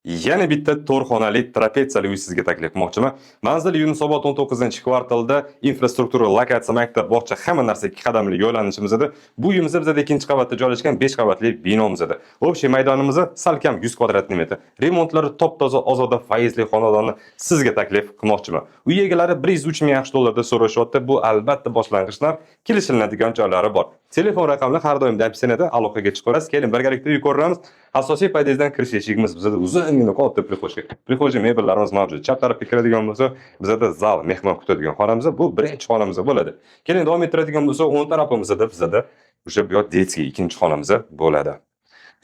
Yana bitta to'rt xonali trapetsiyali uy sizga taklif qilmoqchiman. Manzil Yunusobod 19-kvartalda, infrastruktura, lokatsiya, maktab, bog'cha, hamma narsa ikki qadamli yo'lanishimizda. Bu uyimiz bizada ikkinchi qavatda joylashgan 5 qavatli binomizda. Общий maydonimiz salkam 100 kvadrat metr. Remontlari top-toza, ozoda, faizli xonadonni sizga taklif qilmoqchiman. Uy egalari 103 ming AQSh dollarida so'rashyapti. Bu albatta boshlang'ich narx, kelishiladigan joylari bor. Telefon raqamlari har doim описание da, aloqaga chiqaverasiz. Keling, birgalikda uy ko'ramiz. Asosiy podyezddan kirish eshigimiz bizada uzungina katta прихожка. Прихожая mebellarimiz mavjud. Chap tarafga kiradigan bo'lsa, bizada zal, mehmon kutadigan xonamiz, bu birinchi xonamiz bo'ladi. Keling, davom ettiradigan bo'lsa, o'ng tarafimizda bizada o'sha bu yoq детский, ikkinchi xonamiz bo'ladi.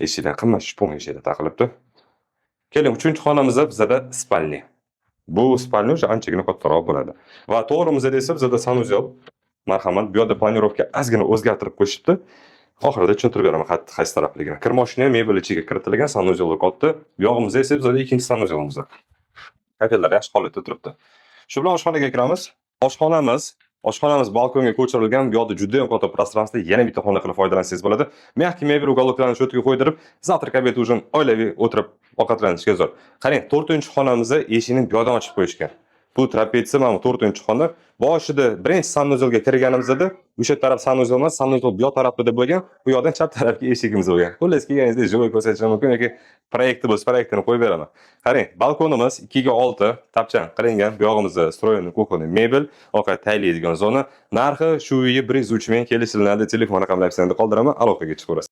Eshikdan qimmat shpon eshiklar taqilibdi. Keling, uchinchi xonamizda bizada спальня. Bu спальня o'sha anchagina kattaroq bo'ladi. Va to'g'rimizda esa bizada санузел. Marhamat, bu yerda планировка ozgina o'zgartirib qo'yishibdi. Oxirida tushuntirib beraman qaysi tarafligini. Kir moshina mebel ichiga kiritilgan, санузел i katta. Bu yog'imizda esa bizada ikkinchi санузел imiz. Kafellar yaxshi holatda turibdi. Shu bilan oshxonaga kiramiz. Oshxonamiz balkonga ko'chirilgan. Bu yoqda juda ham katta пространство, yana bitta xona qilib foydalansangiz bo'ladi. Мягкий mebel, уголок larni shu yerga qo'ydirib, завтрак, обед, ужин oilaviy o'tirib ovqatlanishga zo'r. Qarang, to'rtinchi xonamizni eshigini bu yoqdan ochib qo'yishgan. Bu trapetsiya, mana bu to'rtinchi xona. Boshida birinchi санузел ga kirganimizda o'sha taraf санузел emas, санузел bu yoq tarafida bo'lgan, bu yoqdan chap tarafga eshigimiz bo'lgan. Xullas, kelganingizda живой ko'rsatishim mumkin yoki proyekti bo'lsa, proyektini qo'yib beraman. Qarang, balkonimiz 2 ga 6 tapchan qilingan. Bu yog'imizda встроенный кухонный mebel, ovqat tayyorlaydigan zona. Narxi shu uyga 103 ming, kelishiladi. Telefon raqamlari описание da qoldiraman, aloqaga chiqaverasiz.